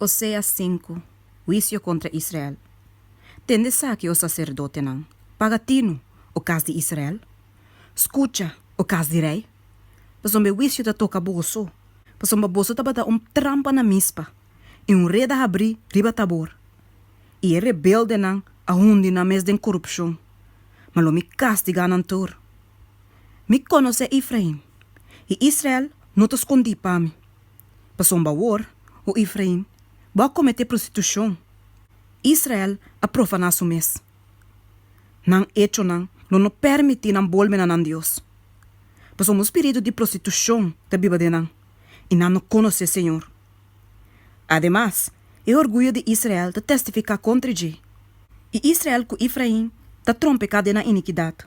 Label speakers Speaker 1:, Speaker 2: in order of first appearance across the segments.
Speaker 1: Oseas sinku, Huisio kontra Israel. Tende esaki, o saserdotenan, paga tinu, o kas di Israel. Skucha, o kas di rei, pasobra e huisio ta toka boso, pasobra boso tabata un trampa na Mispa i un reda habrí riba Tabor, i e rebeldenan a hundi nan mes den korupshon, ma lo mi kastigá nan tur. Mi konosé Efrain, i Israel no ta skondí pa mi. Pasobra awor, o Efrain, bo a kometé prostitushon, Israel a profaná su mes. Nan echonan lo no pèrmití nan bolbe na nan Dios. Pasobra un spiritu di prostitushon ta biba den nan, i nan no konosé señor. Ademas, e orguyo di Israel ta testifiká kontra dje, i Israel ku Efrain ta trompeká den nan inikidat.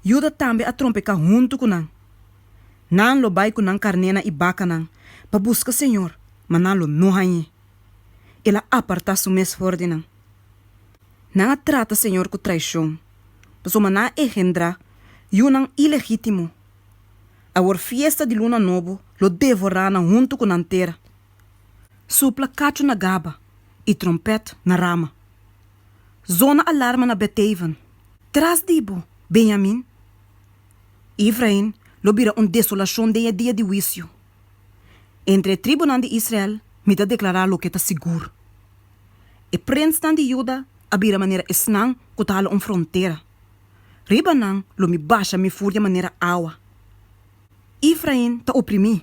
Speaker 1: Juda tambe a trompeká huntu ku nan. Nan lo bai ku nan karnénan i bakanan pa buska señor, ma nan lo no hañ'é. El a apartá su mes for di nan. Nan a trata señor ku traishon, pasobra nan a engendrá yunan ilegítimo. Awor fiesta di luna nobo lo devorá nan huntu ku nan tera. Supla kachu na Gaba i trompèt na Rama. Zona alarma na Beteven, Tras di bo, Benyamin! Efrain lo bira un desolashon den e dia di huisio. Entre e tribunan di Israel mi ta deklará loke ta sigur. E prensnan di Juda a bira manera esnan ku ta hala un frontera. Riba nan lo mi basha mi furia manera awa. Efrain ta oprimí,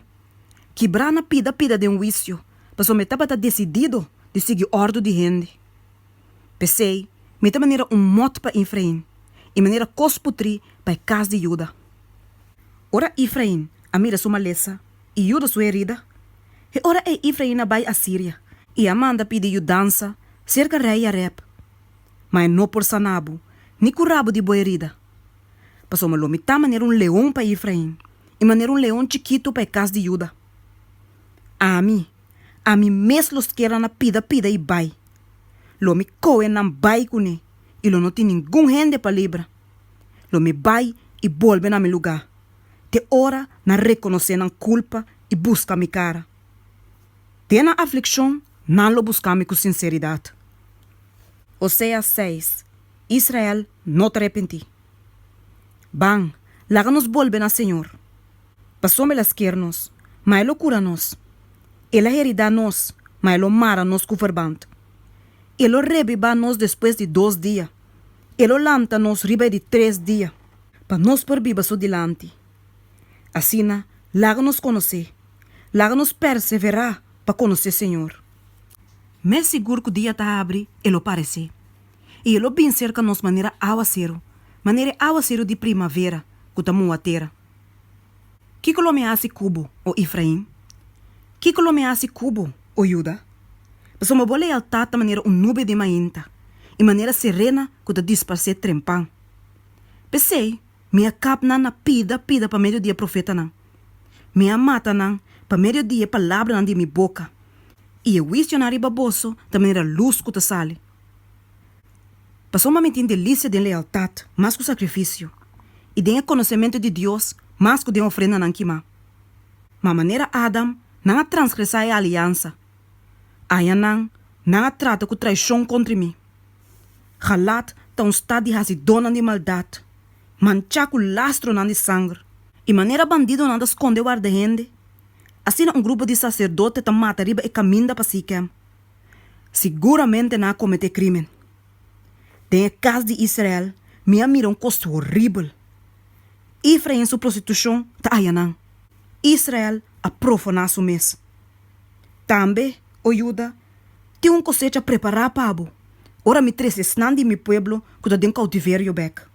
Speaker 1: kibrá na pida pida den huisio, pasobra e tabata desidido di sigui òrdu di hende. P'esei, mi ta manera un mòt pa Efrain i manera kos putrí pa e kas di Juda. Ora Efrain a mira su malesa i Juda su herida, e ora ei Efrain a bai Asiria i a manda pidi yudansa serka rei Jareb. Ma e no por sana bo ni kura bo di bo herida, pasobra lo mi ta manera un leon pa Efrain i manera un leon chikitu pa e kas di Juda. Ami, Ami mes lo skera na pida pida i bai. Lo mi kohe nan bai kuné i lo no tin ningun hende pa libra. Lo mi bai i bolbe na mi lugá, te ora nan rekonosé nan kulpa i buska mi kara. Den nan aflikshon nan lo buska mi ku sinseridat. Oseas seis, Israel no ta repentí. Ban, laga nos bolbe na Señor. Pasobra el a sker nos, ma e lo kura nos. El a heridá nos, ma e lo mara nos ku verbant. E lo rebibá nos despues di dos dia. E lo lanta nos riba e di tres dia, pa nos por biba su dilanti. Asina, laga nos konosé, laga nos perseverá pa konosé Señor. Mes sigur ku dia ta habri, e lo paresé, i e lo bin serka nos manera áwaseru, manera e áwaseru di primavera ku ta muha tera. Kiko lo mi hasi ku bo, o Efrain? Kiko lo mi hasi ku bo, o Juda? Pasobra bo lealtat ta manera un nube di mainta i manera serena ku ta disparsé trempan. P'esei, mi a kap nan na pida pida pa medio di e profetanan. Mi a mata nan pa medio di e palabranan di mi boka, i e huisionan riba boso ta manera lus ku ta sali. Pasobra mi tin delisia den lealtat mas ku sakrifisio, i den e konosementu di Dios mas ku den ofrendanan kimá. Ma manera Adam, nan a transgresá e aliansa. Añanan nan a trata ku traishon kontra mi. Galad ta un stat di hasidónan di maldat, manchá ku lastronan di sanger. I manera bandidonan ta skonde warda hende, asina un grupo di saserdote ta mata riba e kaminda pa Sikem. Siguramente nan a kometé krímen. Den e kas di Israel mi a mira un kos horibel. Efrain su prostitushon ta aya nan. Israel a profaná su mes. Tambe, o Juda, tin un kosecha prepará pa bo, ora mi trese esnan di mi pueblo ku ta den koutiverio bèk.